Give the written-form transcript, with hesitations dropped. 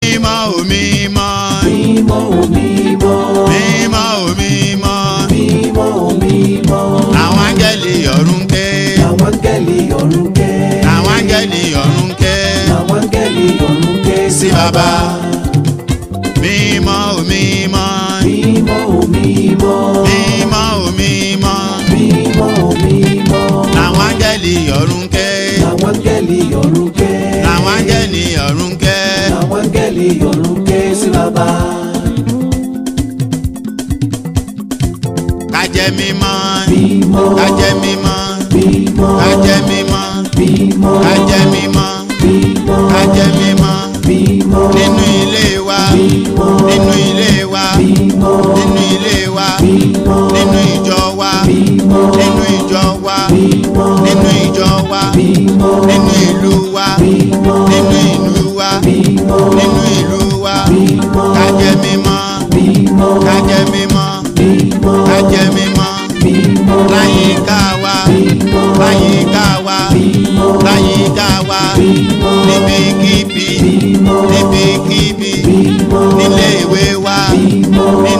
Mímọ́ ò mímọ́. Mímọ́ ò mímọ́. Mímọ́ ò mímọ́. Mímọ́ ò mímọ́. Làwọn áńgẹ́lì ọ̀run ké. Làwọn áńgẹ́lì ọ̀run ké. Làwọn áńgẹ́lì ọ̀run ké. Làwọn áńgẹ́lì ọ̀run ké sí bàbá. Mímọ́ ò mímọ́. Mímọ́ ò mímọ́. Mímọ́ ò mímọ́. Mímọ́ ò mímọ́. Làwọn áńgẹ́lì ọ̀run ké. Làwọn áńgẹ́lì ọ̀run ké. Làwọn áńgẹ́lì ọ̀run ké. Làwọn áńgẹ́lì ọ̀run ké sí bàbá. Ká jẹ́ mímọ́. Mímọ́. Ká jẹ́ mímọ́. Mímọ́. Ká jẹ́ mímọ́. Mímọ́. Ká jẹ́ mímọ́. Mímọ́. Ká jẹ́ mímọ́. Mímọ́. Nínú ilé wa. Mímọ́. Nínú ilé wa. Mímọ́. Nínú ilé wa. Mímọ́. Nínú ìjọ wa. Mímọ́. Nínú ìjọ wa. Mímọ́. Nínú ìjọ wa. Mímọ́. Nínú ìlú wa. Mímọ́. Nínú ìlú wa. Mímọ́. Nínú ìlú wa. Mímọ́. Ká jẹ́ mímọ́. Mímọ́. Ká jẹ́ mímọ́. Mímọ́. Ká jẹ́ mímọ́. Mímọ́. Láyìíká wa. Mímọ́. Láyìíká wa. Mímọ́. Láyìíká wa. Mímọ́. Níbikíbi. Mímọ́. Níbikíbi. Mímọ́. Nílé ìwé wa. Mímọ́. Nílé